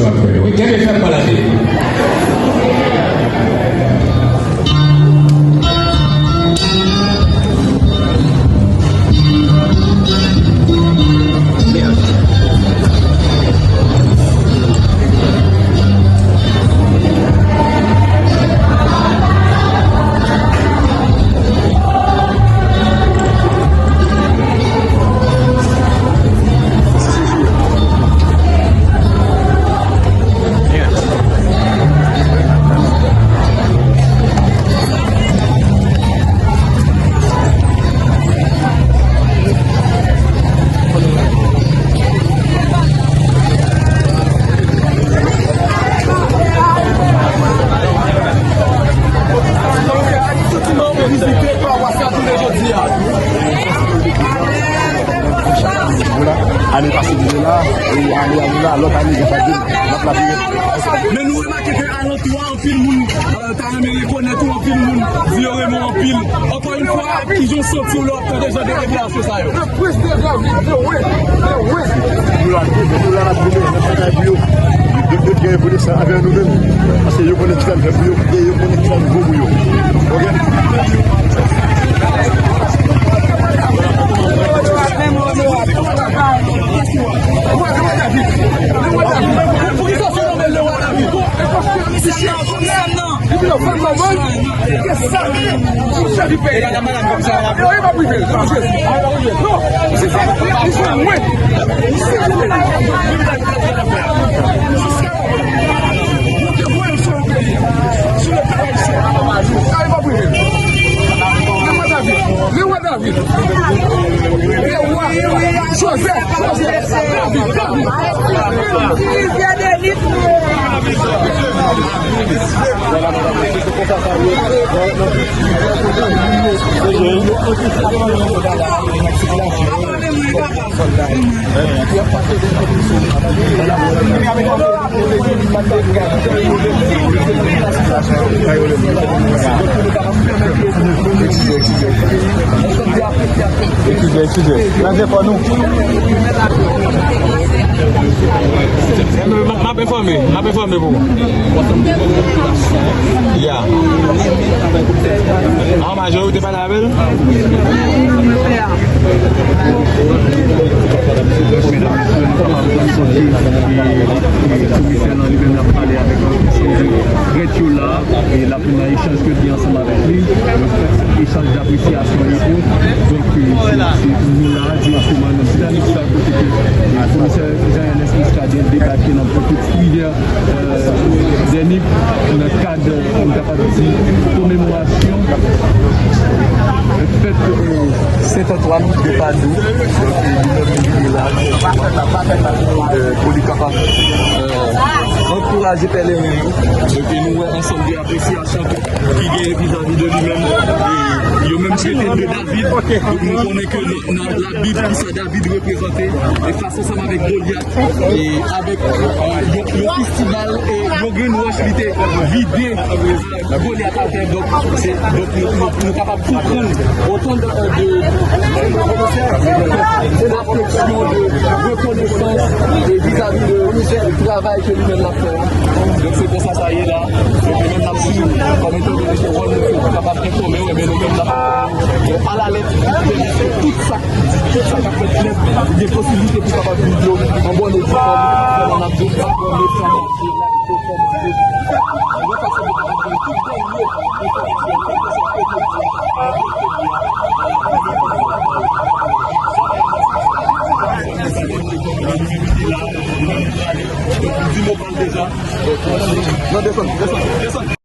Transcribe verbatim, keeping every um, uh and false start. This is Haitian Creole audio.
Wi, kenbe fèm pa lage. Ane pase nou la, e ane a nou la, lòt ane gen pa di n ap lapire. Men nou remake ke alantou a, anpil moun, euh, ta renmen rekonèt ou, anpil moun di yo renmen w anpil. Ankò yon fwa, ki jan w santi w lè w ap tande jan de deklarasyon sa yo? Yo la, yo la, n ap goumen, n ap batay pou yo. Yo, yo gen rekonesan avè nou menm. Paske yo konnen kisa n fè pou yo, e yo konnen kisa n vo pou yo. Oke? Epi yo fè kòman? Yo chèvi peyi a. Yo, yo pa prive. Non, se sa. Li fè mwen. Jiska yo te voye l sou yon peyi. Sou le travay chè. Yo pa prive. Lewa David. Lewa David. Lewa Joseph. Joseph. David. David. Eskize, eskize. Nan defo nou. M, m ap enfòme, m ap enfòme pou ou. Ya. An majorite pale avè l. Komisè lan li menm l ap pale avèk ansanm de prèt yo la, e l ap nan echanj ke l gen ansanm avèk li, echanj dapresyasyon e tout. Donk, e, se, se nou la direkteman nan dinamik sa kote ke, e, komisè Jean Ernest Muscadin debake nan Pòtoprens yè, e, dènye nan kad, e, m kapab di, komemorasyon fèt, e, Sent Antwàn de Padou. Donk, e, li menm li vini la, e, pou li kapab, e, ankouraje pèleren yo. Donk, e, nou wè ansanm de apresyasyon ki gen vizavi de li menm. E yo menm trete l de David. Donk, nou konnen ke nan, nan Labib, kisa David reprezante, e fas ansanm avèk Golyat, e avèk, e, yon, yon festival, e yon grenn wòch, li te vide, e, Golyat atè. Donk, se, donk, nou, nou, nou kapab konprann otan de, de, de afeksyon, de rekonesans, e vizavi de, de travay ke li menm l ap fè a. Donk, se konsa sa ye la. Donk, nou menm n ap swiv, kòm etan done ke wòl nou se pou kapab enfòme w, enben nou menm n ap, e, alalèt, tout sa, tout sa k ap fèt nèt, gen posiblite pou kapab viv yo an bòn e di fòm. N ap di w abòne, kòmante, like, kòmante. Yon fason pou kapab gen tout dènye enfòmasyon, kèlkeswa kote w ye. Di mo pral deja. Non, desann, desann, desann.